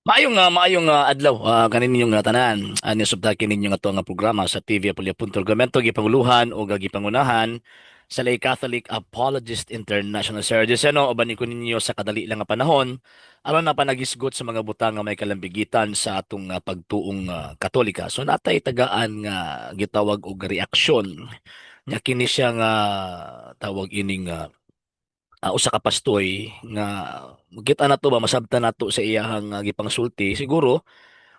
Maayong adlaw kaninyong tanan. Ani subtaki ninyo nga ato nga programa sa TV Apolya Punto Argumento, gipanguluhan o gipangunahan sa Lay Catholic Apologist International. Sir Diceno, uban ko ninyo sa kadali lang nga panahon aron na panagisgot sa mga butang nga may kalambigitan sa atong pagtuong Katolika. So natay tagaan nga gitawag og reaksyon nya kini siya nga tawag ining usa ka pastoy nga kita na to ba, masabtan nato sa iyahang gipangsulti. Siguro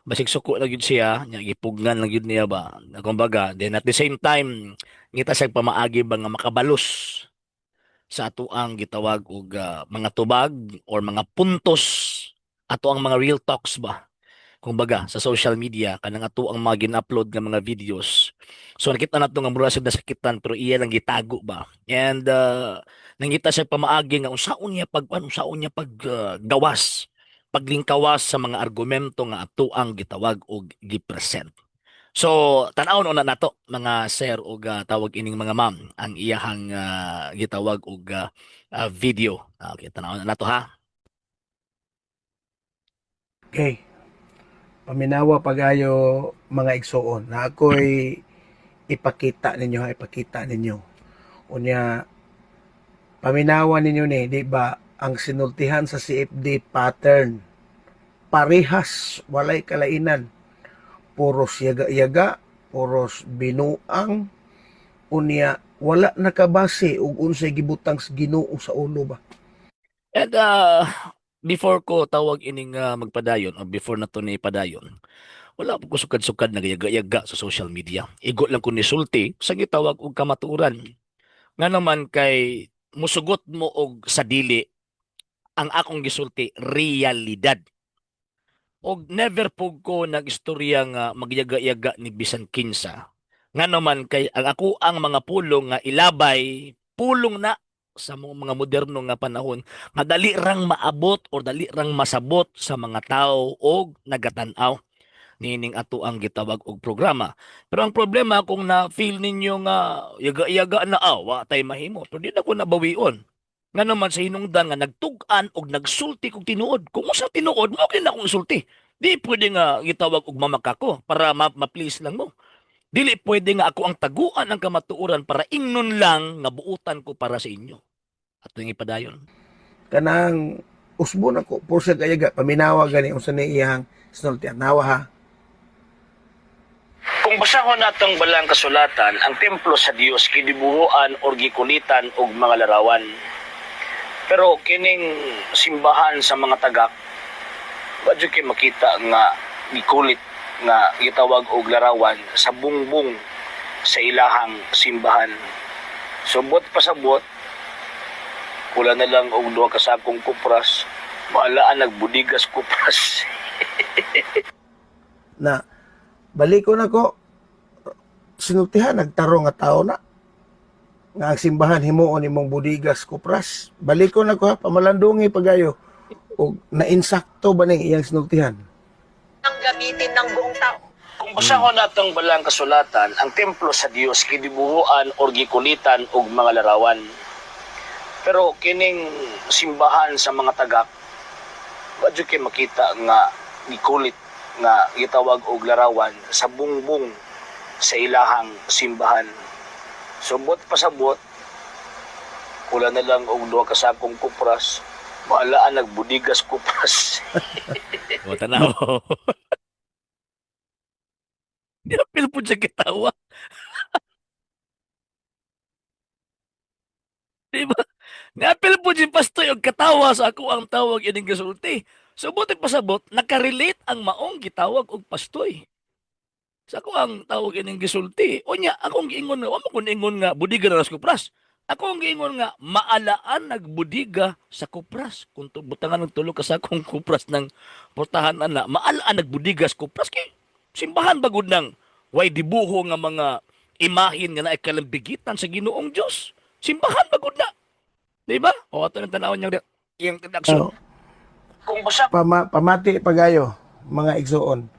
basig suko na gyud siya nya, gipugnan na gyud niya ba. Kumbaga, then at the same time ngita siya pamaagi ba nga makabalos sa ato ang gitawag og mga tubag or mga puntos, ato ang mga real talks ba, kumbaga sa social media, kanang ato ang mga gin-upload nga mga videos. So nakita nato nga mura siya nasakitan pero iya lang gitago ba, and nangita siya pamaagi nga unsaon niya pag ano, unsaon niya pag gawas, paglingkawas sa mga argumento nga ato ang gitawag og gi-present. So tan-awon una nato, mga sir og tawag ining mga ma'am, ang iyahang gitawag og video. Okay, tan-awon na nato ha. Okay. Paminawa pagayo, mga igsuon, na ako'y ipakita ninyo ha, ipakita ninyo. Unya, paminawa ninyo ni, di ba, ang sinultihan sa CFD pattern, parehas, walay kalainan. Puros yaga-yaga, puros binuang, unya, wala nakabase ug unsay gibutang sa Ginoo sa ulo ba. And before ko tawag ining magpadayon o before na to ni padayon, wala po ko sukad-sukad nagayaga-yaga sa social media. Igo lang ko nisulti sa gitawag og kamatuoran. Nga naman kay musugot mo og sa dili, ang akong gisulti realidad. Og never pug ko nag-istorya nga magyaga-yaga ni bisan kinsa. Nga naman kay ang ako ang mga pulong nga ilabay, pulong na sa mga moderno nga panahon nga dali rang maabot or dali rang masabot sa mga tao og nagatan-aw niining ato ang gitawag og programa. Pero ang problema kung na feel ninyo nga yaga-yaga na, wa tay mahimo. Pero di na ko nabawion. Nga naman sa hinungdan nga nagtug-an og nagsulti kog tinuod. Kung usa tinuod, mao kay na akong isulti. Di pwede nga gitawag og mamakako para ma-please lang mo. Dili pwede nga ako ang taguan ang kamatuoran para ingnon lang nga buutan ko para sa inyo. Ato yung ipadayon. Kanang usbon ako, puro siya gayaga, paminawa gani unsa ni iyang sinultihan. Nawa ha. Kung basahon natong balang kasulatan, ang templo sa Dios gidibuhuan or gikulitan og mga larawan. Pero kining simbahan sa mga tagak, wa jud kay makita nga gikulit nga gitawag og larawan sa bungbong sa ilahang simbahan. Subot pasabot, kula na lang og duha ka sakong kupras, maalaan nagbudigas kupras. Na balikon ako, sinultihan nagtarong nga tao na nga ang simbahan himuon imong budigas kupras. Balikon ako ha, pamalandungi pagayo og nainsakto ba ning iyang sinultihan. Ang gamitin ng buong tao. Kung basahon natong balang kasulatan, ang templo sa Dios gidibuhuan or gikulitan og mga larawan. Pero kining simbahan sa mga tagak, wa jud kay makita nga gikulit nga gitawag og larawan sa bungbong sa ilahang simbahan. Subot pasabot, kula na lang og duha ka sakong kupras, maalaan nagbudigas kupras. O tanaw. Niapil po siya kitawa. Di ba? Niapil po siya pastoy og katawa sa ako ang tawag ining gasulti. So buti pasabot, nakarelate ang maong gitawag og pastoy sa ako ang tawag ining gisulti. Unya, akong giingon nga, wa mo kun ingon nga budiga na sa kupras. Ako ang giingon nga maalaan nagbudiga sa kupras. Kung butangan ng tulo ka sa akong kupras ng portahan ana, maalaan nagbudiga sa kupras kay simbahan bagud nang way dibuho nga mga imahin nga naay kalambigitan sa Ginoong Dios. Simbahan bagud na. Di ba? O ato nang tanawon niyang iyang reaksyon. Oh, Kung basta pamati pagayo mga igsuon.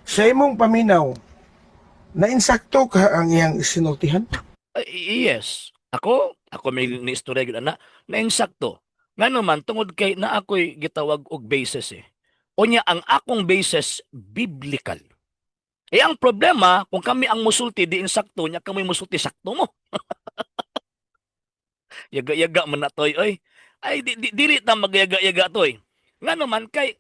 Sa imong paminaw, nainsakto ka ang iyang sinultihan? Ay, yes. Ako may ni istorya gyud ana, na insakto. Nga naman tungod kay na ako'y gitawag og basis eh. Unya ang akong basis, biblical. Eh ang problema, kung kami ang musulti di insakto, nya kami musulti, sakto mo. Yaga-yaga man na toy oy. Ay di, dili ta magyaga-yaga toy. Ngano man kay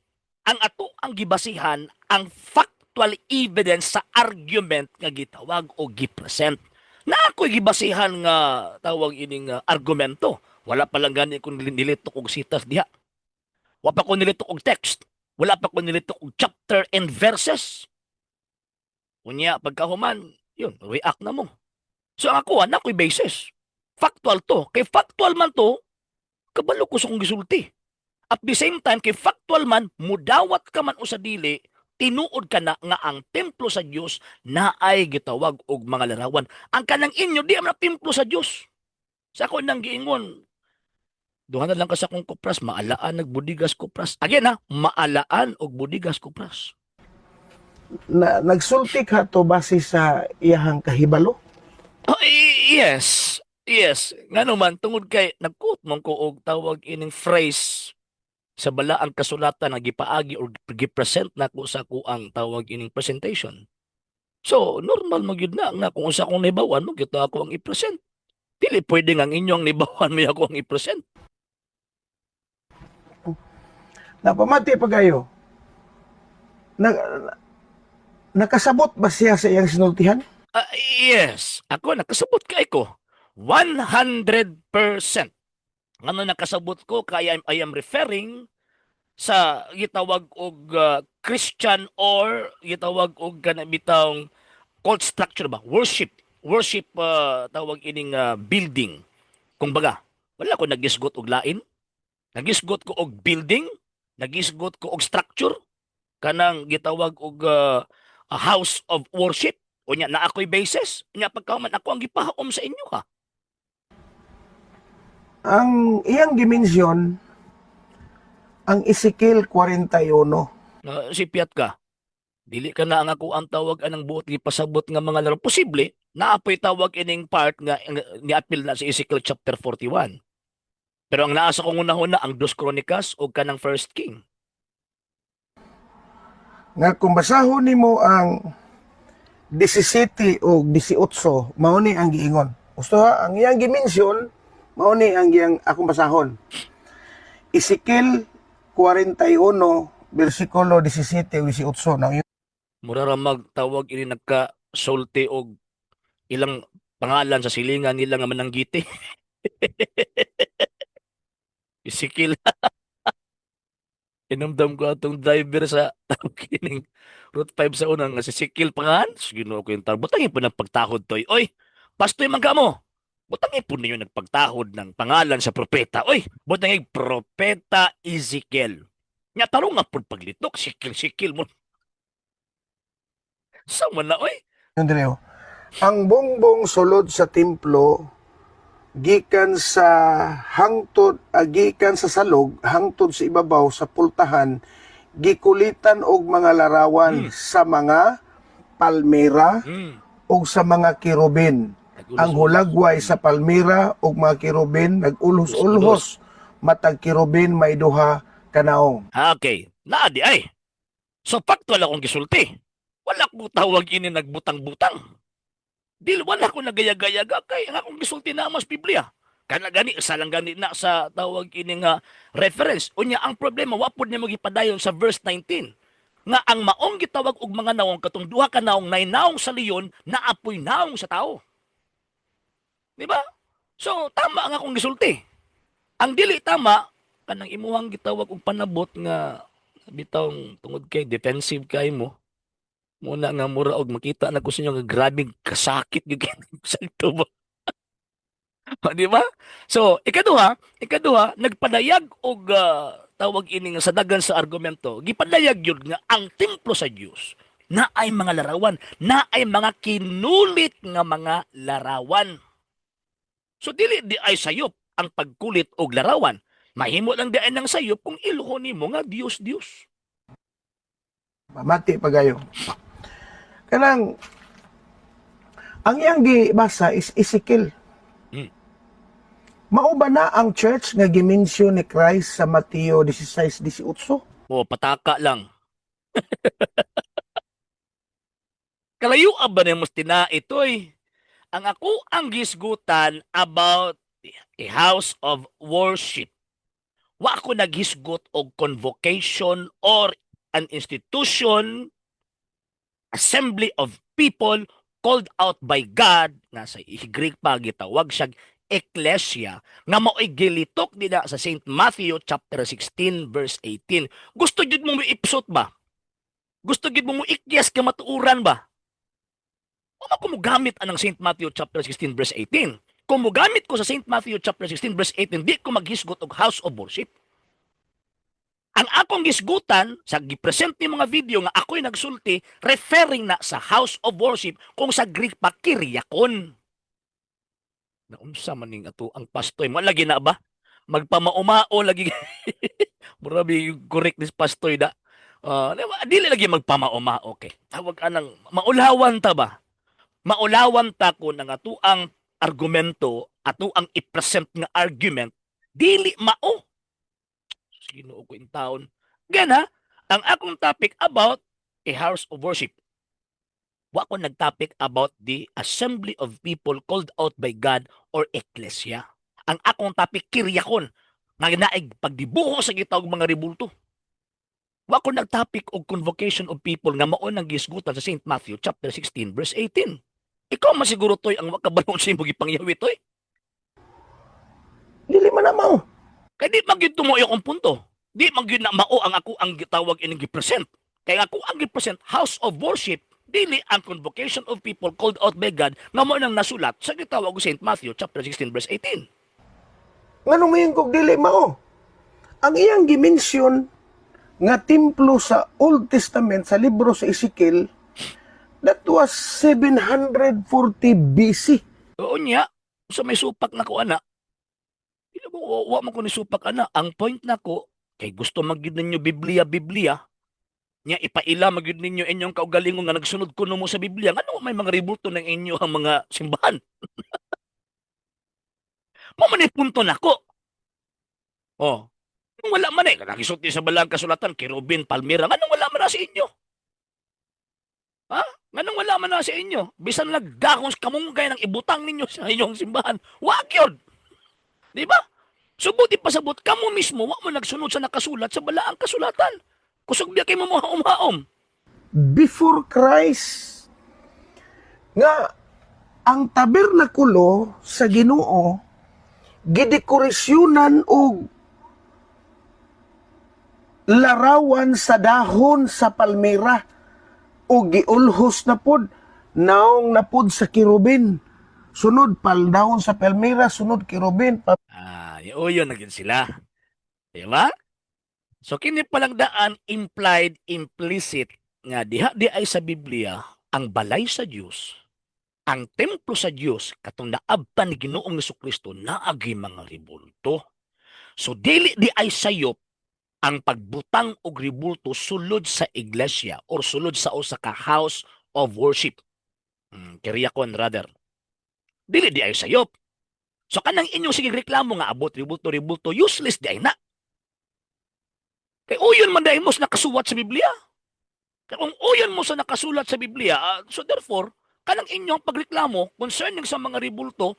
ang ato ang gibasihan ang factual evidence sa argument nga gitawag o gipresent. Na ako'y gibasihan nga tawag ining argumento. Wala pa lang gani kung nilitok og sitas diha. Wa pa ko nilitok og text. Wala pa ko nilitok og chapter and verses. Unya pagkahuman, yun, react na mo. So ang ako, na ako'y basis. Factual to. Kay factual man to, kabalo ko sa kong gisulti. At the same time, kay factual man, mudawat ka man o sa dili, tinuod ka na nga ang templo sa Dios naay gitawag og mga larawan. Ang kanang inyo, di man na templo sa Dios. Sa ako nang giingon, duha na lang ka sa akong kupras, maalaan nagbudigas kupras. Again ha, maalaan og budigas kupras. Na, nagsulti ka to base sa iyahang kahibalo? Oh, yes. Yes. Ngano man, tungod kay nagquote man ko og tawag ining phrase sa balaang kasulatan nga gipaagi or gipresent nako sa akuang tawag ining presentation. So, normal magyud na nga kung unsa akong nahibawan mo gyud ako ang i-present. Dili pwede nga ang inyong nahibawan mo ako ang i-present. Napamati pa kayo. Na, nakasabot ba siya sa iyang sinultihan? Ah, yes, ako nakasabot kay ko. 100%. Ngano nakasabot ko kay I am referring sa gitawag og Christian or gitawag og kana bitawng cult structure ba, worship worship tawag ining building. Kung baga, wala ko nagisgot og lain, nagisgot ko og building, nagisgot ko og structure, kanang gitawag og a house of worship. Unya na ako'y basis, unya pagkahuman ako ang gipahaom sa inyo ha. Ang iyang dimensyon, ang Ezekiel 41. Na sipiat ka. Dili ka na ang ako ang tawag anang buot gipasabot nga mga laro. Posible naapoy tawag ining part nga niapil na sa Ezekiel chapter 41. Pero ang naa sa kong unahuna ang Dos Kronikas o kanang First King. Nga kung basahon nimo ang 17 o 18, mao ni ang giingon. Gusto ha, ang iyang gimensyon, mao ni ang iyang akong basahon. Ezekiel 41, versikulo 17 o 18. Now, Mura ra magtawag ini nagka sulti og ilang pangalan sa silingan nila nga mananggiti. Ezekiel. Inumdam ko atong driver sa tawag kining Route 5 sa unang nga si Ezekiel pangan. Ginoo ko yung tao. Butangin po ng pagtahod toy. Oy, pastoy man ka mo. Butangin po ninyo nagpagtahod ng pangalan sa propeta. Oy, butangin Propeta Ezekiel. Nga tarong nga po paglitok, sikil sikil mo. Sa man na, oy. Yun dire, oh. Ang bongbong sulod sa templo gikan sa hangtod gikan sa salog hangtod sa ibabaw sa pultahan gikulitan og mga larawan sa mga palmera ug sa mga kerubin. Ang hulagway sa palmera ug mga kerubin nag-ulhos-ulhos, matag kerubin may duha ka naong. Okay. Naa di ay. So factual akong gisulti. Wala ko tawag ini nagbutang-butang. Dil wala ko nagayagayaga kay ang akong gisulti na mas Biblia. Kana gani sa lang gani na sa tawag ini nga reference. Unya ang problema, wa pud niya magipadayon sa verse 19 nga ang maong gitawag og mga nawong, katong duha ka naong, nay naong sa leon, naapoy naong sa tao. Di ba? So tama ang akong gisulti. Ang dili tama kanang imuhang gitawag og panabot nga bitawng tungod kay defensive kay mo muna nga mura og makita na ko sa inyo nga grabing kasakit gyud kay sa tubo. Di ba? So, ikaduha, nagpadayag og tawag ini nga sa dagan sa argumento, gipadayag gyud nga ang templo sa Dios na ay mga larawan, na ay mga kinulit nga mga larawan. So dili di ay sayop ang pagkulit og larawan. Mahimo lang di ay ng sayop kung ilhon nimo nga Dios Dios. Mamati pagayo. Kanang ang iyang gibasa is Ezekiel. Mao ba na ang church nga gimensyon ni Christ sa Mateo 16:18? O, pataka lang. Kalayo ba na mas tina itoy? Ang ako ang gisgutan about a house of worship. Wa ko naghisgot og convocation or an institution, assembly of people called out by God, nga sa Greek pa gitawag siya ekklesia, nga mao'y gilitok nila sa St. Matthew chapter 16 verse 18. Gusto jud mo ipsot ba? Gusto jud mo ikyas ka matuuran ba? Wa ko mogamit anang St. Matthew chapter 16 verse 18. Kung mogamit ko sa St. Matthew chapter 16 verse 18, di ko maghisgot og house of worship. Ang akong gisgutan sa gipresent ni mga video nga ako'y nagsulti, referring na sa house of worship, kung sa Greek pa kyriakon. Naunsa man ning ato ang pastoy mo lagi na ba? Magpamaumao lagi. Mura correct this pastoy da. Dili lagi magpamaumao, okay. Tawag anang maulawan ta ba? Maulawan ta kun ang ato ang argumento, ato ang i-present nga argument dili mao. Sino ko in taon? Gana, ang akong topic about a house of worship. Wa ko nag-topic about the assembly of people called out by God or ecclesia. Ang akong topic kyriakon nga naig pagdibuho sa gitawag mga rebulto. Wa ko nag-topic og convocation of people nga mao nang gisgutan sa St. Matthew chapter 16 verse 18. Ikaw masiguro toy ang wa kabalo sa imong gipangyawi toy. Dili man na mao. Kay di man gyud tumoy akong punto. Di man gyud na mao ang ako ang gitawag ining gi-present. Kay ako ang gi-present house of worship, dili ang convocation of people called out by God nga mao nang nasulat sa gitawag og St. Matthew chapter 16 verse 18. Nganong moingon kog dili mao? Ang iyang gi-mention nga templo sa Old Testament sa libro sa Ezekiel, that was 740 BC. Oo niya, sa may supak na ko ana. Dili mo wa man ko ni supak ana. Ang point nako kay gusto man gyud ninyo Biblia Biblia. Nya ipaila man gyud ninyo inyong kaugalingon nga nagsunod kuno mo sa Biblia. Ngano may mga rebulto ng inyo ang mga simbahan? Mao man ni punto nako. Oh. Nung wala man eh, nagisulti sa balang kasulatan, Kerubin, Palmira, nganong wala man na sa inyo? Ha? Nganong wala man na sa inyo? Bisan nagdakong kamunggay ng ibutang ninyo sa inyong simbahan, wag yun. Di ba? Subuti pasabot, kamo mismo, wa mo nagsunod sa nakasulat sa balaang kasulatan. Kusog biya kay mo haom-haom. Before Christ nga ang tabernakulo sa Ginoo gidekorasyonan og larawan sa dahon sa palmera o giulhos na pod naong na pod sa kerubin, sunod paldahon sa palmera, sunod kerubin. Ah, yun na gyud sila. Di ba? So kini palang daan implied, implicit nga diha di ay sa Biblia ang balay sa Dios, ang templo sa Dios katong naabtan ni Ginoong Kristo naagi mga rebulto. So dili di ay sayop ang pagbutang og rebulto sulod sa iglesia or sulod sa usa ka house of worship. Kyriakon rather. Dili di ay sayop. So kanang inyong sige reklamo nga abot rebulto rebulto, useless di ay na. Kay uyon man dahil mo sa nakasuwat sa Biblia. Kay kung uyon mo sa nakasulat sa Biblia, so therefore, kanang inyong pagreklamo concerning sa mga rebulto,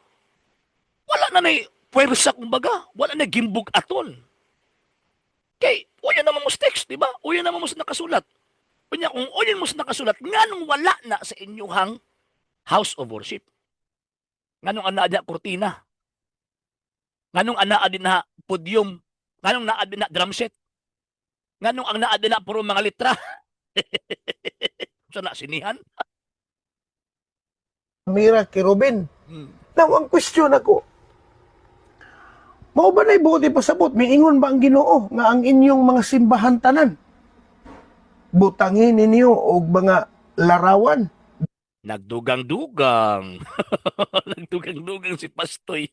wala na nay puwersa kumbaga, wala na gimbog aton. Kay uyon naman mo sa text, di ba? Uyon naman mo sa nakasulat. Kunya kung uyon mo sa nakasulat, nganong wala na sa inyong house of worship? Nganong ana na kurtina? Nganong ana din na podium? Nganong naa din na drum set? Nganong ang naa din na puro mga litra? Sa na sinihan? Mira kerubin. Now, ang question ako, mao ba na'y buot ipasabot? Miingon ba ang Ginoo nga ang inyong mga simbahan tanan butangin ninyo og mga larawan? Nagdugang-dugang. Nagdugang-dugang si Pastoy.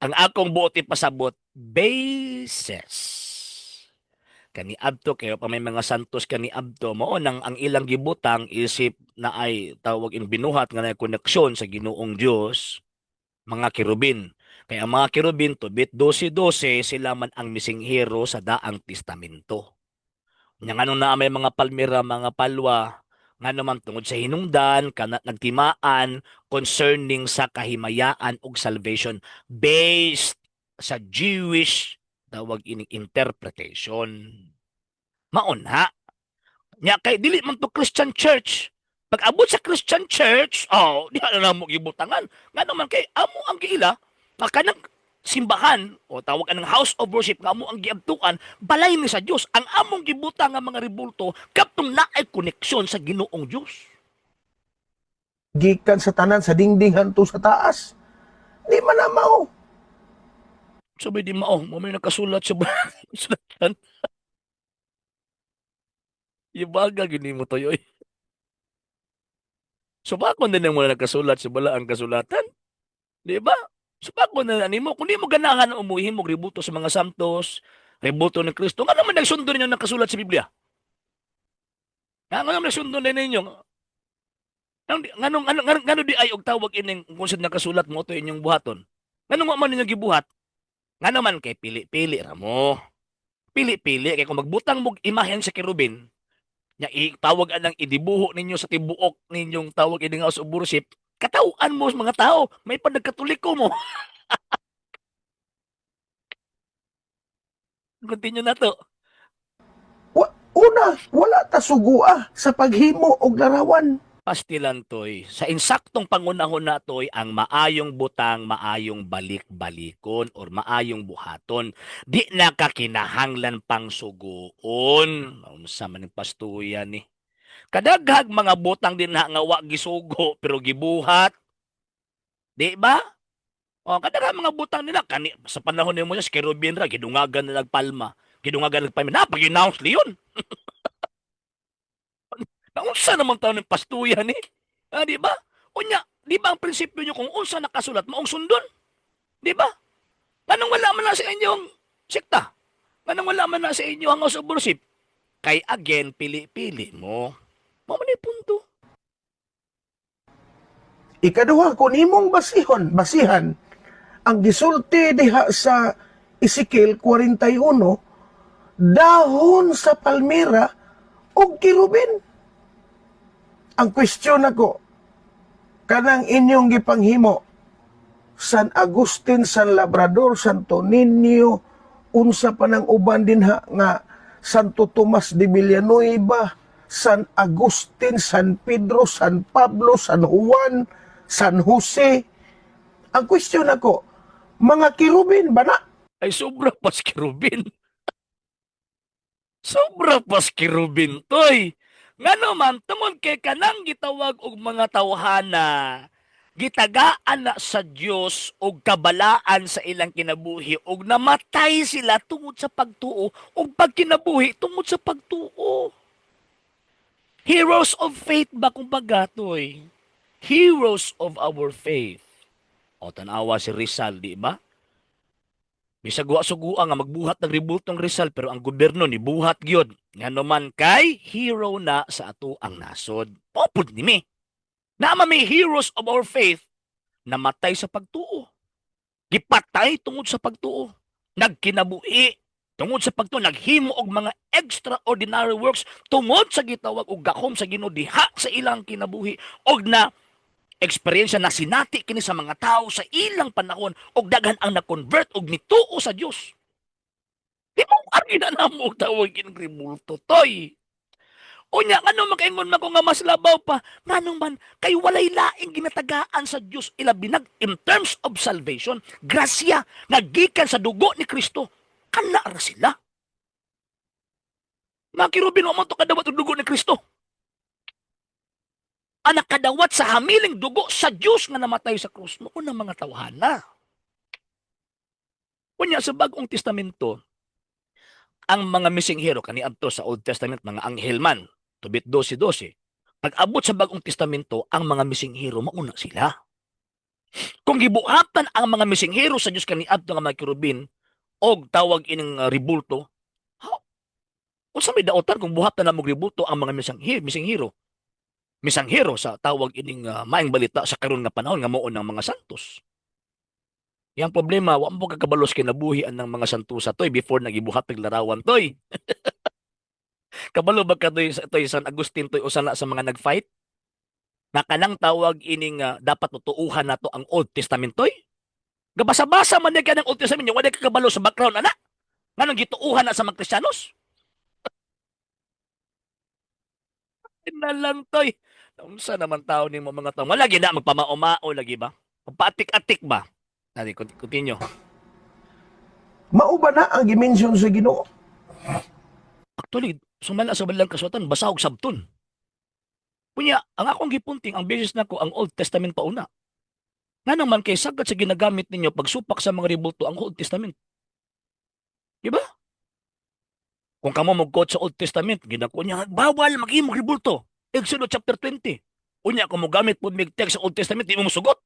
Ang akong buot ipasabot, basis. Kani adto kayo pa may mga santos kani adto mao nang ang ilang gibutang isip na ay tawag in binuhat nga na koneksyon sa Ginoong Dios, mga kerubin. Kaya ang mga kerubin, Tobit 12:12, sila man ang misinghero sa Daang Testamento. Nya nganong naa may mga palmera, mga palwa, ngano man tungod sa hinungdan kana nagtimaan concerning sa kahimayaan ug salvation based sa Jewish tawag ining interpretation. Maon ha. Nya kay dili man to Christian church. Pag abot sa Christian church, oh, di na namo gibutangan. Ngano man kay amo ang giila nga kanang simbahan o tawag anang house of worship nga amo ang giabtuan, balay ni sa Dios. Ang among gibutang nga mga rebulto kaptong naay koneksyon sa Ginoong Dios. Gikan sa tanan sa dingding hanto sa taas. Di man na mao. Sabi di mao, mo may nakasulat sa sulatan. Ibaga gini mo tayo eh. So bakit na mo nakasulat sa balaang kasulatan? Di ba? So bakit na nimo kung di mo ganahan umuhi mo rebulto sa mga santos, rebulto ni Kristo, nga naman nagsundo ninyo nakasulat sa Biblia? Nga nga naman nagsundo na ninyo? Nganong ngano ngano, ngano di ay og tawag ining kung sa nakasulat mo to inyong buhaton? Nganong wa man ninyo gibuhat? Nga naman kay pili-pili ra mo. Pili-pili kay kung magbutang mo imahen sa kerubin, nya itawag anang idibuho ninyo sa tibuok ninyong tawag ining house of worship, katawhan mo sa mga tao, may panagkatoliko mo. Continue na to. Una, wala ta sugua sa paghimo og larawan. Pastilan toy, sa insaktong pangunahon na toy, ang maayong butang, maayong balik-balikon or maayong buhaton. Di na kakinahanglan pang suguon. Unsa man ning pastuya ni. Kadaghag mga butang din na nga wa gisugo pero gibuhat. Di ba? O, kadaghag mga butang nila kani sa panahon ni Moises, kerubin ra gidungagan na nagpalma. Gidungagan nagpalma. Napag-announce leon. Naunsa naman taon ng pastuya ni? Ah, di ba? Unya, di ba ang prinsipyo nyo kung unsa nakasulat, maong sundon? Di ba? Anong wala man na sa inyong sekta? Anong wala man na sa inyo ang house of worship? Kay again, pili-pili mo. Mao man ni punto. Ikaduha, kung imong basihan, ang gisulti diha sa Ezekiel 41, dahon sa palmera og kerubin. Ang question nako, kanang inyong gipanghimo, San Agustin, San Labrador, Santo Niño, unsa pa nang uban dinha nga Santo Tomas de Villanueva, San Agustin, San Pedro, San Pablo, San Juan, San Jose. Ang question nako, mga kerubin ba na? Ay, sobra pas kerubin. Sobra pas kerubin, toy. Ngano man, tungod kay kanang gitawag og mga tawhana, gitagaan na sa Dios og kabalaan sa ilang kinabuhi og namatay sila tungod sa pagtuo og pagkinabuhi tungod sa pagtuo. Heroes of faith ba kumbaga, toy? Heroes of our faith. O tanawa si Rizal, di ba? Bisag wa sugua nga magbuhat ng rebultong Rizal pero ang gobyerno ni buhat gyud. Ngano man kay hero na sa ato ang nasod. Popod ni mi. Naa may heroes of our faith namatay sa pagtuo. Gipatay tungod sa pagtuo. Nagkinabuhi tungod sa pagtuo, naghimo og mga extraordinary works tungod sa gitawag og gahom sa Ginoo diha sa ilang kinabuhi og na eksperyensya na sinati kini sa mga tao sa ilang panahon og daghan ang na-convert og nituo sa Dios. Di mo argi na namo og tawag kining rebulto toy. Unya ngano makaingon man ko nga mas labaw pa, nganong man kay walay laing ginatagaan sa Dios ilabi nag in terms of salvation, grasya nga gikan sa dugo ni Kristo. Kana ra sila. Mga kerubin, wa man to kadawat og dugo ni Kristo. Ang nakadawat sa hamiling dugo sa Dios nga namatay sa krus, mao na mga tawhana. Unya sa Bagong Testamento, ang mga missing hero kaniadto sa Old Testament mga anghel man, tubit 12:12. Pag abot sa Bagong Testamento, ang mga missing hero mauna sila. Kung gibuhatan ang mga missing hero sa Dios kaniadto nga mga kerubin og tawag ining rebulto, how? Unsa may daotan kung buhatan na mo rebulto ang mga missing hero? Missing hero sa tawag ining maayong balita sa karon nga panahon nga mao ng mga santos. Yang problema, wa mo kakabalos kinabuhi ang mga santusa toy before nagibuhat og larawan toy. Kabalo ba ka toy, toy San Agustin toy, usa na sa mga nag-fight? Na kanang tawag ining dapat tuuhan nato ang Old Testament toy? Gabasa-basa man ka ng Old Testament, wala ka kabalo sa background ana. Nganong gituuhan na sa mga Kristiyanos? Na lang toy. Unsa naman tao nimo mga tao? Wala gid na magpamaomao lagi ba? Magpaatik-atik ba? Nadi continue. Mao ba na ang gi-mention sa Ginoo? Actually, sumala sa Balaang Kasulatan, basahog sabton. Kunya, ang akong gipunting, ang basis nako ang Old Testament pauna. Nga naman kay sagad sa ginagamit ninyo pagsupak sa mga rebulto ang Old Testament. Di ba? Kung kamo mo-quote sa Old Testament, ginako niya, bawal maghimog rebulto. Exodus chapter 20. Unya, kung mo gamit po mig text sa Old Testament, di mo musugot.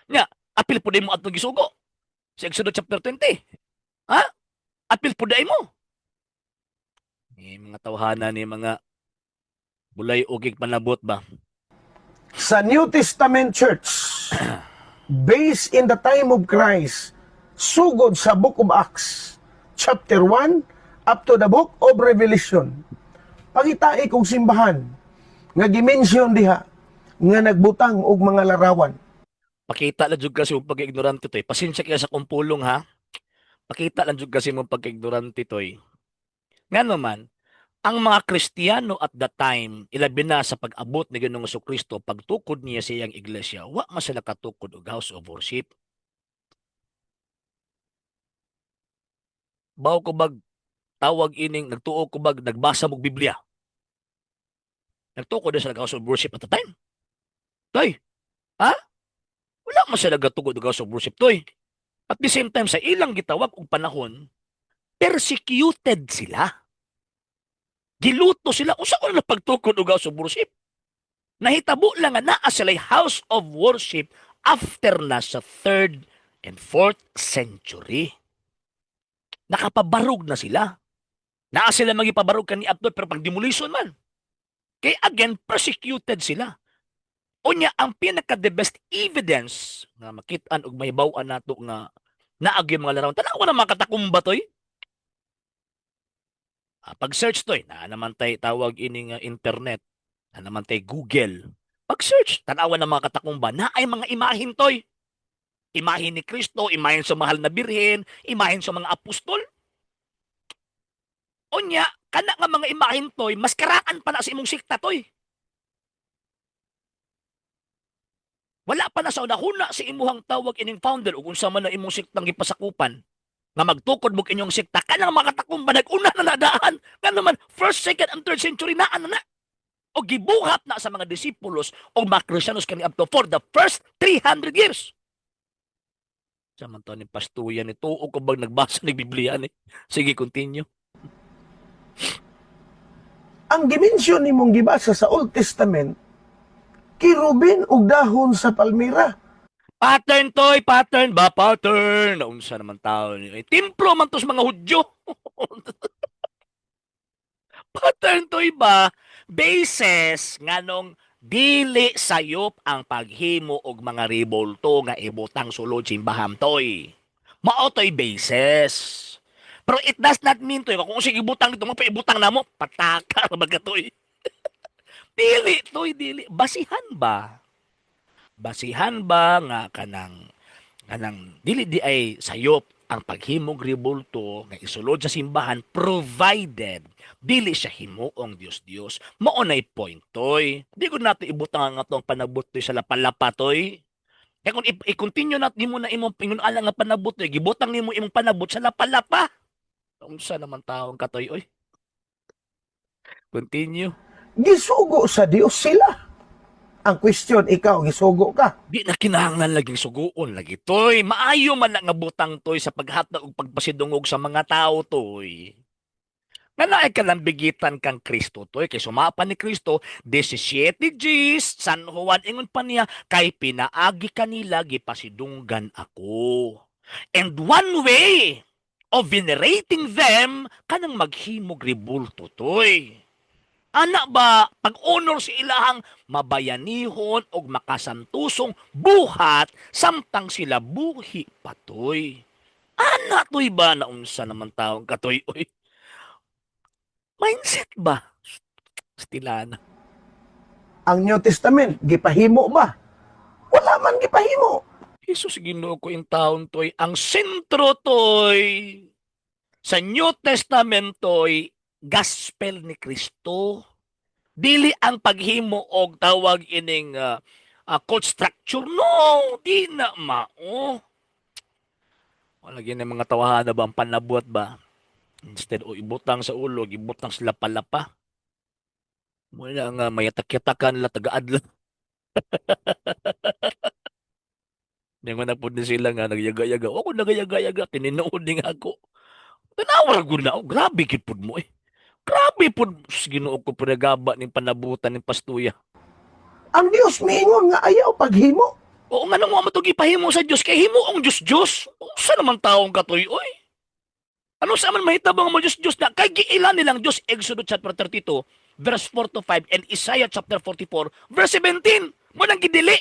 Nya, apil po mo atong gisugo. Sa Exodus chapter 20. Ha? Apil po mo. Ni mga tawhana ni mga bulay ugig panabot ba? Sa New Testament Church, based in the time of Christ, sugod sa Book of Acts, chapter 1, up to the Book of Revelation. Pangitai kong simbahan, nga gi-mention diha, nga nagbutang og mga larawan. Pakita lang jud kasi mong pagka-ignorante toy. Pasensya kaya sa kong pulong ha. Pakita lang jud kasi mong pagka-ignorante toy. Nga naman, ang mga Kristiyano at the time, ilabi na sa pag-abot ni Ginoong Kristo, pagtukod niya sa iyang iglesia, wa man sila katukod og house of worship. Bawo ko bag tawag ining nagtuo ko bag nagbasa mo Biblia. Nagtukod na sila house of worship at the time. Toy, ha? Wala man sila gatukod og house of worship, toy. At the same time, sa ilang gitawag og panahon, persecuted sila. Giluto sila. Usa ko na pagtukod og house of worship. Nahitabo lang nga naa sila'y house of worship after na sa 3rd and 4th century. Nakapabarog na sila. Naa sila magipabarog kani Abdul pero pag demolition man. Kay again, persecuted sila. Unya, ang pinaka the best evidence nga makitaan og mahibaw-an nato nga naagi mga larawan. Tanawa na mga katakumba toy. Pag-search toy, naa naman tay tawag ining internet, naa naman tay Google. Pag-search, tanawa ng mga katakumba, na ay mga imahin toy. Imahin ni Kristo, imahin sa mahal na birhen, imahin sa mga apostol. Unya, kana nga mga imahin toy, mas karaan pa na sa imong sikta toy. Wala pa na sa unahuna si imuhang tawag ining founder ug unsa man na imong siktang gipasakupan nga magtukod mo inyong sikta kanang mga katakumba nag-una na nadaan nga naman first, second and third century naa na na o gibuhat na sa mga disipulos o mga Kristiyanos kani up to for the first 300 years. Sa man to ni pastuyan ni tuo ko bang nagbasa ni Biblia ni. Sige, continue. Ang gi-mention nimong gibasa sa Old Testament, kirubin ug dahon sa palmira. Pattern toy, pattern ba pattern? Naunsa naman tao ni. Eh, templo man to sa mga Hudyo. Pattern toy ba? Basis nganong dili sayop ang paghimo og mga rebulto nga ibutang sulod simbahan toy. Mao toy basis. Pero it does not mean toy kung sige ibutang dito mo pa ibutang namo pataka ra ba toy. Dili toy, dili. Basihan ba? Basihan ba nga kanang kanang dili di ay sayop ang paghimog rebulto nga isulod sa simbahan provided dili siya himuong Dios-Dios. Mao nay point toy. Di ko nato ibutang ang atong panabot toy sa lapalapa toy. Kaya kung i-continue nat nimo na imong ingon ala nga panabot toy, gibutang nimo imong panabot sa lapalapa. Unsa naman taong katoy oy. Continue. Gisugo sa Dios sila. Ang question, ikaw, gisugo ka. Di na kinahanglan laging suguon lagi toy. Maayo man na nga butang toy sa paghatag og pagpasidungog sa mga tao toy. Nga naay kalambigitan kang Kristo toy kay sumapa ni Kristo 17 Gs San Juan ingon pa niya kay pinaagi kanila gipasidunggan ako. And one way of venerating them kanang maghimog rebulto toy. Ana ba pag-honor sa ilahang mabayanihon og makasantusong buhat samtang sila buhi patoy. Ana toy ba naunsa naman taong katoy oy. Mindset ba? Stilana. Ang New Testament, gipahimo ba? Wala man gipahimo. Jesus, Ginoo ko in taon toy, ang sentro toy sa New Testament toy, gospel ni Kristo. Dili ang paghimo og tawag ining cult structure. No, di na mao. Wala gini mga tawhana ba ang panabot ba? Instead o ibutang sa ulo, ibutang sa lapa-lapa. Muna nga mayatak-yatakan la taga-adlaw. Ningon na pud ni sila nga nagyaga-yaga. Ako nagayaga-yaga, tinuod ni nga ako. Tanawa ra gud na ako. Grabe gid pud mo eh. Grabe pud, Ginoo ko, pinagaba ning panabutan ning pastuya. Ang Dios miingon nga ayaw paghimo. Oo nga nang mo gipahimo sa Dios kay himo ang Dios Dios. Unsa naman taong katoy oy? Ano sa man mahitabo nga mo Dios Dios na kay giila nilang Dios, Exodus chapter 32 verse 4 to 5 and Isaiah chapter 44 verse 17. Mo nang gidili.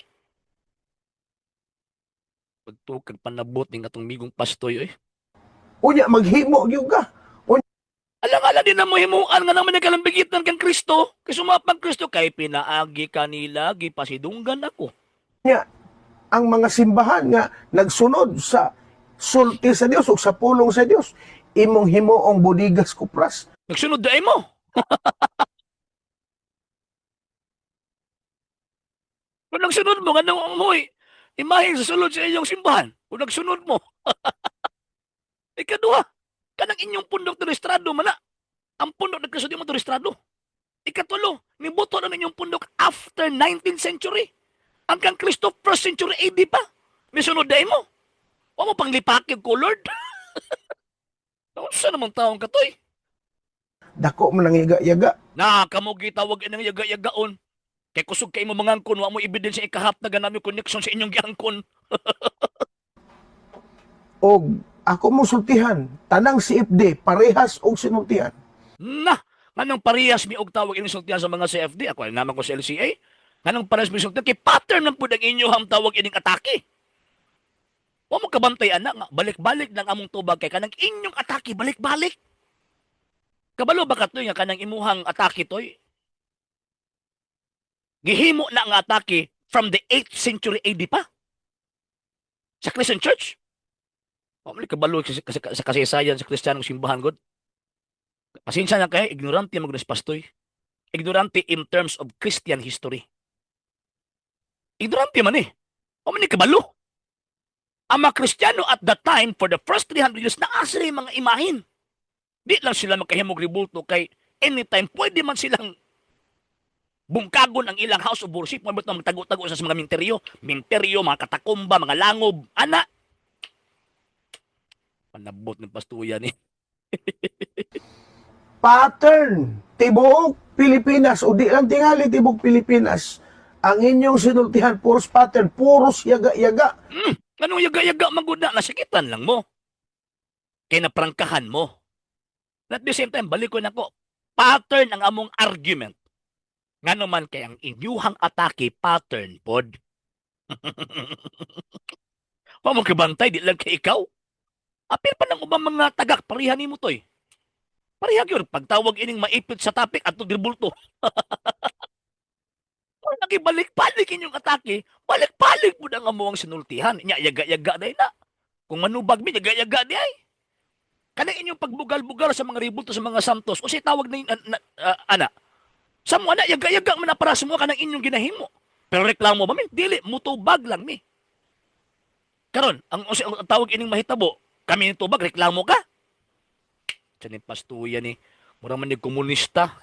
Pagtukag panabot ning atong migong pastoy oy. Unya maghimo gyud ka. Alang-alang din na mo himuan nga naman nagkalambigitan kang Kristo. Kay sumapang Kristo kay pinaagi kanila gipasidunggan ako. Unya ang mga simbahan nga nagsunod sa sulti sa Dios ug sa pulong sa Dios, imong himuong budigas kupras. Nagsunod dai mo. Kung nagsunod mo, nga nang mo'y imahin sa sulod sa inyong simbahan. Kung nagsunod mo. Ikaduha, kanang inyong pundok rehistrado man na. Ang pundok ng Kristo di mo rehistrado. Ikatulo, nibuto na ninyong pundok after 19th century. Ang kang Kristo first century AD pa. Misunod dai mo. Wa mo pang lipakig ko, Lord. Unsa naman taong katoy? Dako man ang yaga-yaga. Na kamo gitawag inang yaga-yagaon. Kay kusog kay mo mangangkon, wa mo ebidensya ikahap na ganami connection sa inyong giangkon. Og ako mo sultihan, tanang CFD parehas og sinultihan. Na, nganong parehas mi og tawag inyong sultihan sa mga CFD? Ako ay naman ko sa LCA. Nganong parehas mi sultihan kay pattern lang pud ang inyong tawag ining atake. Wa mo kabantay ana nga balik-balik lang among tubag kay kanang inyong atake balik-balik. Kabalo ba katoy nga kanang imuhang atake toy? Gihimo na ang atake from the 8th century AD pa. Sa Christian Church. Wa man kabalo sa kasaysayan sa Kristiyanong simbahan god. Pasensya na kay ignorante man gud pastoy. Ignorante in terms of Christian history. Ignorante man eh. Wa man ni kabalo. Ang mga Kristiyano at that time, for the first 300 years, naa sila yung mga imahin. Di lang sila makahimog ribulto kay anytime pwede man silang bungkagon ang ilang house of worship. Mabot na magtago-tago sa mga minteryo. Minteryo, mga katakumba, mga langob. Ana! Panabot ng pastuya ni. Pattern tibuok Pilipinas o di lang tingali tibuok Pilipinas. Ang inyong sinultihan puros pattern, puros yaga-yaga. Anong yaga-yaga maguna? Nasakitan lang mo. Kaya naprangkahan mo. At the same time, balik ko na ko. Pattern ang among argument. Nga naman kay ang inyuhang atake pattern pod. Wa mo kabantay, di lang kay ikaw. Apil pa ng ubang mga tagak, pareha nimo toy. Pareha gyud pagtawag ining maipit sa topic atong ribulto. Wala balik-balik inyong atake, balik-balik mo na nga mo ang sinultihan. Nya, yaga-yaga na na. Kung manubag mi, yaga-yaga di ay. Kanang inyong pagbugal-bugal sa mga ribulto sa mga santos, o siya tawag na, yun, ana. Sa mo ana, yaga-yaga man na para sa mo kanang inyong ginahimo. Pero reklamo ba mi? Dili, mutubag lang mi. Karon, ang tawag ining mahitabo, kami ni tubag, reklamo ka. Siya ni pastuya ni, mura man ni komunista.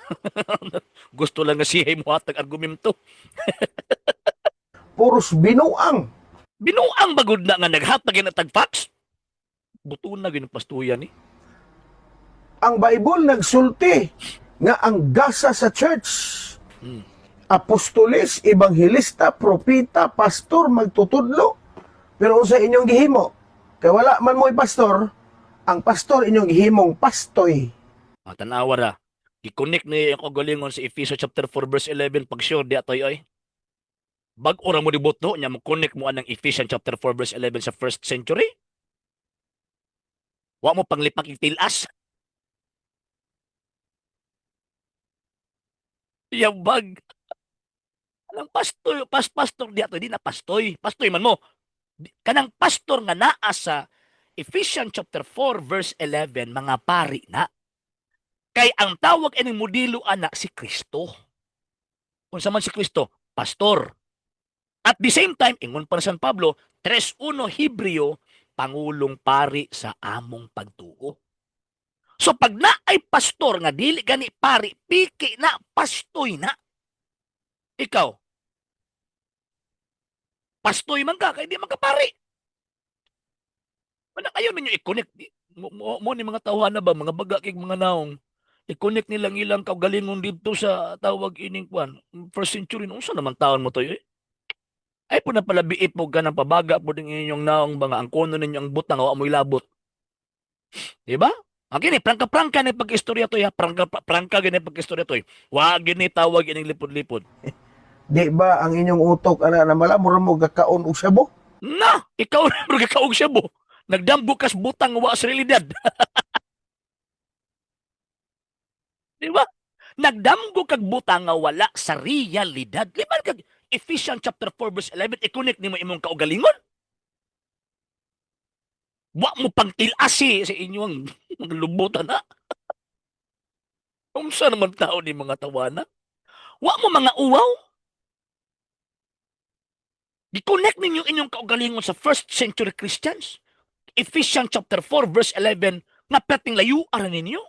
Gusto lang nga siya mo hatag argumento. Puros binuang. Binuang bagod na nga naghatag na tag facts. Buto na gyud ang pastuya ni. Ang Bible nagsulti nga ang gasa sa church, apostoles, ebanghelista, propeta, pastor, magtutudlo. Pero unsa inyong gihimo? Kay wala man mo'y pastor, ang pastor inyong gihimong pastoy. Ah, tanawa ra. Gi-connect ni ang kagalingon sa Efeso chapter 4 verse 11 pag sure di atoy oy. Bag-o ra mo ni buto nya mo connect mo anang Ephesians chapter 4 verse 11 sa first century. Wa mo panglipak yung tilas. Yabag. Anang pastor, pastor di ato, di na pastoy. Pastoy man mo. Kanang pastor nga naa sa Ephesians chapter 4 verse 11, mga pari na. Kay ang tawag ining modelo ana si Kristo. Unsa man si Kristo? Pastor. At the same time, ingon pa ni San Pablo, 3:1 Hebreo, pangulong pari sa among pagtuo. So pag naay pastor nga dili gani pari, piki na, pastoy na. Ikaw, pastoy man ka, kay di man ka pari. Wala kayo ninyo i-connect. Mo ni mga tawhana ba, mga baga kig mga naong, i-connect nilang ilang kaugalingon dito sa tawag ining kwan. First century, unsa naman taon mo to eh? Ay po na pala biip mo ka ng pabaga po din inyong naong ba nga ang kono ninyo ang butang wa mo'y labot. Di ba? Ang kini, prangka-prangka ni pag-istorya to ya. Prangka, prangka gini pag-istorya to. Wa gini tawag ining lipod-lipod. Di ba ang inyong utok ana na mala mura mo gakaon og sabo? Na, ikaw na bro gakaog siya bo. Nagdamgo kas butang wa sa realidad. Di ba? Nagdamgo kag butang nga wala sa realidad. Di ba kag Ephesians chapter 4 verse 11 i-connect nimo imong kaugalingon? Wa mo pangtilasi sa inyong mga lubutan na. Unsa naman tao ni mga tawana? Wa mo mga uwaw? Gi-connect ninyo inyong kaugalingon sa first century Christians. Ephesians chapter 4 verse 11 nga perting layo ara ninyo.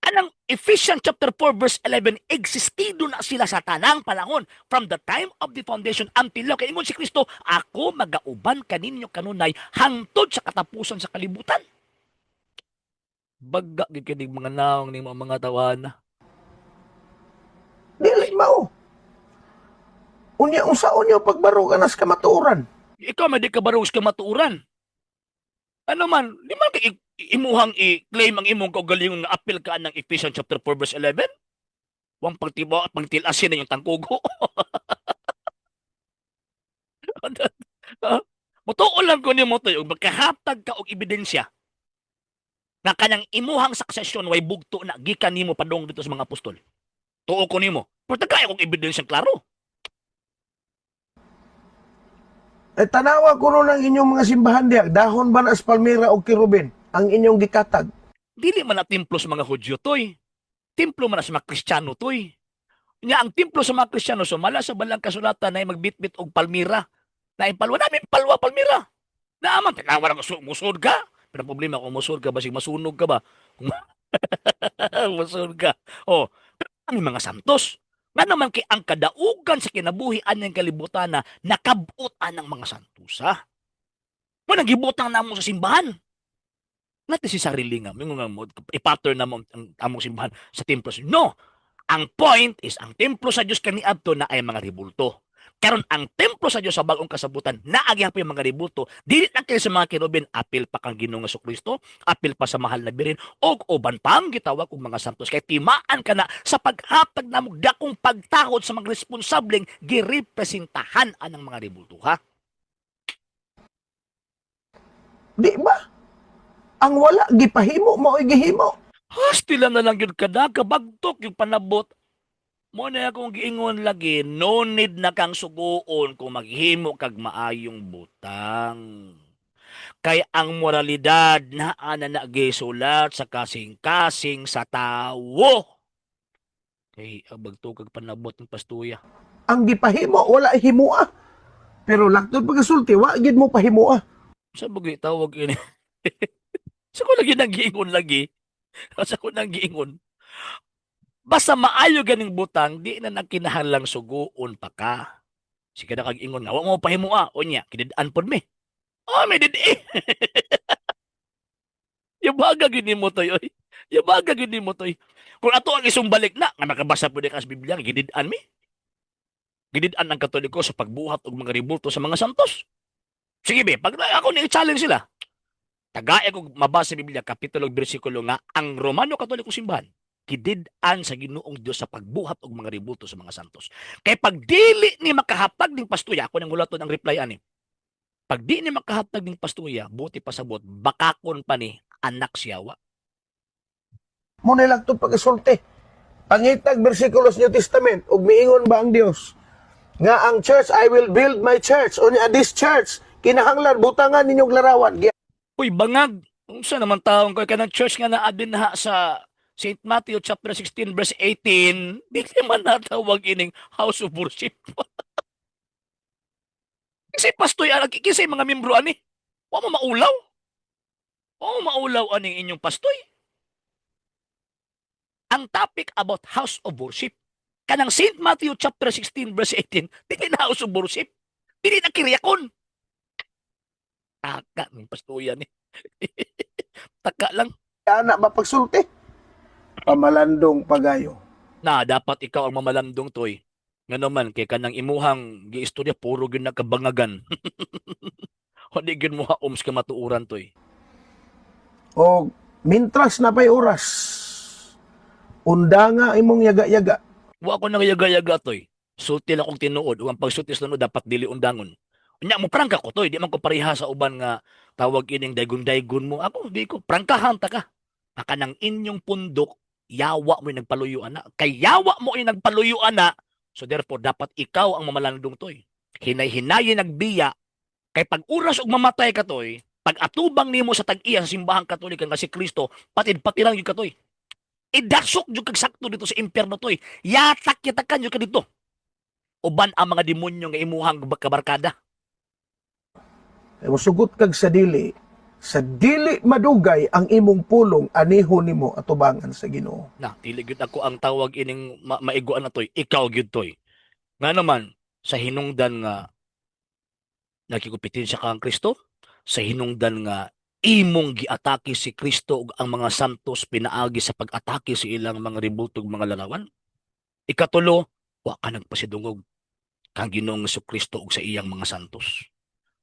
Anang Ephesians chapter 4 verse 11, existido na sila sa tanang panahon from the time of the foundation until now. Kay ingon si Kristo, "Ako magauban kaninyo kanunay hangtod sa katapusan sa kalibutan." Baga gyud kinig mga naong ni mga tawana. Dili mao. Unya, unsaon niyo pagbarog anas kamatuoran? Ikaw may di ka barog sa kamatuoran. Ano man, di man kay imuhang i-claim ang imong kaugalingon nga apil ka ng Ephesians chapter 4 verse 11? Wang pagtiba at pagtilasin na yung tangkugo. Ha? Mutuo lang ko nimo to, ug magkahatag ka og ebidensya na kanang imuhang succession way bugto na gikan nimo padung dito sa mga apostol. Tuo ko nimo. Pero tagay akong ebidensya klaro. Eh, tanawa kuno ng inyong mga simbahan diha, dahon ba na sa palmera o kerubin ang inyong gikatag? Dili man na templo sa mga Hudyo toy. Templo man na sa mga Kristiyano toy. Nya ang templo sa mga Kristiyano sumala sa balang kasulatan na magbitbit og palmira. Na palwa namin palwa palmira. Naaman tanawa ra musod ka. Pero ang problema kung musod ka basig masunog ka ba? Kung musod ka. Oh, pero kami mga santos. Nga naman kay ang kadaugan sa kinabuhi anang kalibutan na nakabot anang mga santos ha. Mo nagibutang namo sa simbahan. Natin si sarili nga, mingon nga mo, i-pattern na mo ang among simbahan sa templo. No! Ang point is, ang templo sa Diyos kaniadto na ay mga ribulto. Karon ang templo sa Diyos sa bagong kasabutan, naagi pa yung mga ribulto, dili lang kayo sa mga kerubin, apil pa kang Ginoong Kristo, apil pa sa mahal na birin, og uban pang gitawag og mga santos. Kay timaan ka na sa paghatag na dakong pagtahod sa mga responsableng girepresentahan anang mga ribulto, ha? Di ba? Ang wala gipahimo mao'y gihimo. Hastila na lang yun kada, kabagtok yung panabot. Mo na akong giingon lagi, no need na kang suguon kung maghimo kag maayong butang. Kay ang moralidad na ana na gisulat sa kasing-kasing sa tawo. Kay abagto kag panabot ng pastuya. Ang gipahimo wala himoa. Pero laktod pagkasulti wa gid mo pahimoa. Sa bagay tawag ini. Sa ko lagi nang giingon lagi. Sa ko nang giingon. Basta maayo ganing butang, di na nagkinahanglang suguon pa ka. Sige na kag ingon nga, wa mo pahimoa. Unya, kinidaan pod mi. Oh, may did eh. Yabaga gini mo toy, oy. Yabaga gini mo toy. Kung ato ang isumbalik na, nga makabasa po di ka sa Biblia, gidid-an mi. Gidid-an ang Katoliko sa pagbuhat og mga ribulto sa mga santos. Sige be, pag ako ni challenge sila. Tagay ko mabasa sa Biblia, kapitulo ug bersikulo nga ang Romano Katoliko simbahan gidid-an sa Ginoong Dios sa pagbuhat og mga ribulto sa mga santos. Kay pag dili ni makahatag ning pastuya, ako nang hulaton ang reply ani. Pag di ni makahatag ning pastuya, buti pasabot, bakakon pa ni anak siyawa. Mo na laktod pagkasulti. Pangitag bersikulos New Testament ug miingon ba ang Dios nga ang church, "I will build my church," unya this church kinahanglan butangan ninyong larawan? Uy, bangag. Unsa naman taong ko kanang church nga naa dinha sa St. Matthew chapter 16 verse 18, dili man natawag ining house of worship. Kasi pastoy ana, kinsay mga membro ani? Wa mo maulaw. Wa mo maulaw aning inyong pastoy. Ang topic about house of worship. Kanang St. Matthew chapter 16 verse 18, dili na house of worship. Dili na kiryakon. Taka, ng pastoyan eh. Taka lang. Ana ba pagsulti? Pamalandong pagayo. Na dapat ikaw ang mamalandong, toy. Ngano man kay kanang imuhang giistorya puro gyud nakabangagan. Wadi gyud mo haom sa kamatuoran, toy. O mintras na pay oras, undanga imong yaga-yaga. Wa ko nang yaga-yaga, toy. Sulti lang akong tinuod ug ang pagsulti sa tinuod dapat dili undangon. Unya mo prangka ko, toy, di man ko pareha sa uban nga tawag ining daygon-daygon mo. Ako di ko prangkahan ta ka. Kanang inyong pundok, yawa mo yung nagpaluyo ana. Kay yawa mo yung nagpaluyo ana. So therefore dapat ikaw ang mamalandong, toy. Hinay-hinayin nagbiya kay pag oras og mamatay ka, toy, pag atubang nimo sa tag-iya sa simbahang Katolika nga si Kristo, patid-patiran gyud ka, toy. Idasok jud kag sakto dito sa impyerno, toy. Yatak yatakan jud ka dito. Uban ang mga demonyo nga imuhang kabarkada. Kay mosugot kag sa dili madugay ang imong pulong aniho nimo atubangan sa Ginoo. Na, dili gyud ako ang tawag ining maiguan na, toy. Ikaw gyud, toy. Nga naman, sa hinungdan nga nakikupitin siya kang Kristo, sa hinungdan nga imong giatake si Kristo ug ang mga santos pinaagi sa pag-atake sa ilang mga rebultog mga larawan. Ikatulo, wa ka nagpasidungog kang Ginoong Kristo ug sa iyang mga santos.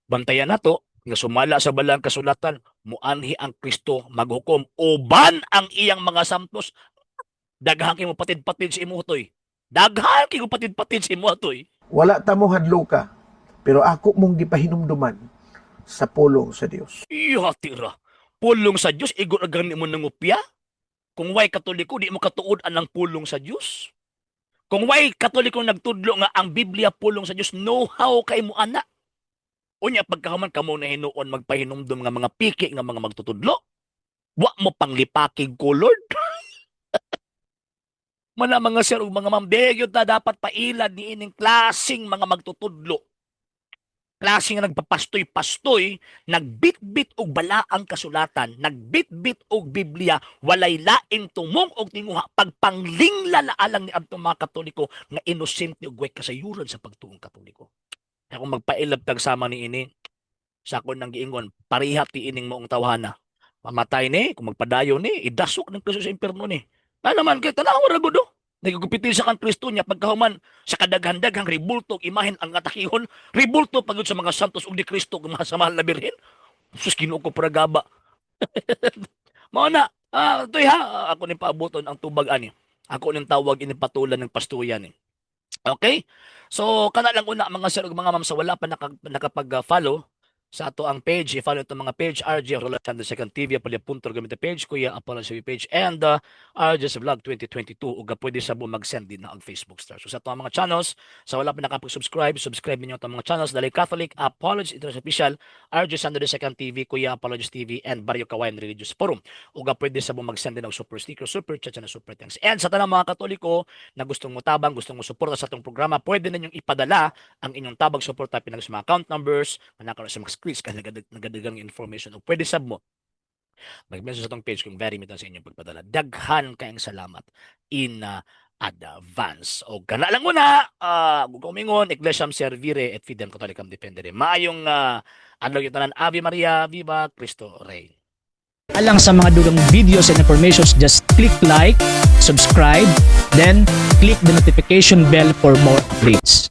Bantayan nato nga sumala sa balang kasulatan, muanhi ang Kristo maghukom uban ang iyang mga santos. Daghan kay mo patid-patid sa imo, toy. Daghan kay mo patid-patid sa imo, toy. Wala ta mo hadloka, pero ako mong gipahinumduman sa pulong sa Dios. Iya tira. Pulong sa Dios igo na gani mo nangupya. Kung way Katoliko, di mo katuod anang pulong sa Dios. Kung way Katoliko nagtudlo nga ang Biblia pulong sa Dios, know how kay mo ana. Unya pagkahuman kamo na hinuon magpahinumdum nga mga piki nga mga magtutudlo. Wa mo panglipakig ko, Lord. Mana mga sir ug mga ma'am, di ta dapat pailad ni ining klaseng mga magtutudlo. Klase nga nagpapastoy-pastoy, nagbitbit og balaang kasulatan, nagbitbit og Biblia, walay laing tumong og tinguha pagpanglinglalaalang ni adtong mga Katoliko nga inosente ug way kasayuran sa pagtuong Katoliko. Kaya kung magpailab tag sama ni ini, sa akon nang giingon, pareha ti ining maong tawhana. Mamatay ni, kung magpadayon ni, idasok ng Kristo sa impierno ni. Ano naman, kay tanawa ra gud oh. Nagkupitil sa kang Kristo niya pagkahuman sa kadaghan-daghang rebulto imahen ang atakihon, rebulto pagod sa mga santos ug ni Kristo ug mga sa mahal na Birhen. Sus, Ginoo ko, pragaba. Mao na, toy ha, ako ning paabuton ang tubag ani. Ako ning tawag ini patulan ng pastuyan ni. Okay? So kana lang una, mga sir ug mga ma'am, sa wala pa nakapag-follow sa ato ang page, i-follow itong mga page, RJ Roland the Second TV, Apalia Punto gamit page, Kuya Apollo TV page, and RJ's Vlog 2022, ug pwede sa mo mag-send din na ang Facebook star. So sa ato ang mga channels, sa wala pa nakapag-subscribe, subscribe ninyo itong mga channels, Dali Catholic, Apologist International Official, RJ Sandro the Second TV, Kuya Apologist TV, and Barrio Kawayan Religious Forum. Ug pwede sa mo mag-send din og super sticker, super chat, and super thanks. And sa tanang mga Katoliko na gustong mo tabang, gustong mo suporta sa atong programa, pwede ninyong ipadala ang inyong tabang suporta pinag sa mga account numbers, manakaroon sa mga screens ka nagadagang information o pwede sab mo mag-message sa atong page kung very mitan sa inyong pagpadala. Daghan kayong salamat in advance. O gana lang muna, kung umingon, Ecclesiam Servire et Fidem Catholicam Defendere. Maayong adlaw yung tanan. Ave Maria, Viva Cristo Rey. Alang sa mga dugang videos and informations, just click like, subscribe, then click the notification bell for more updates.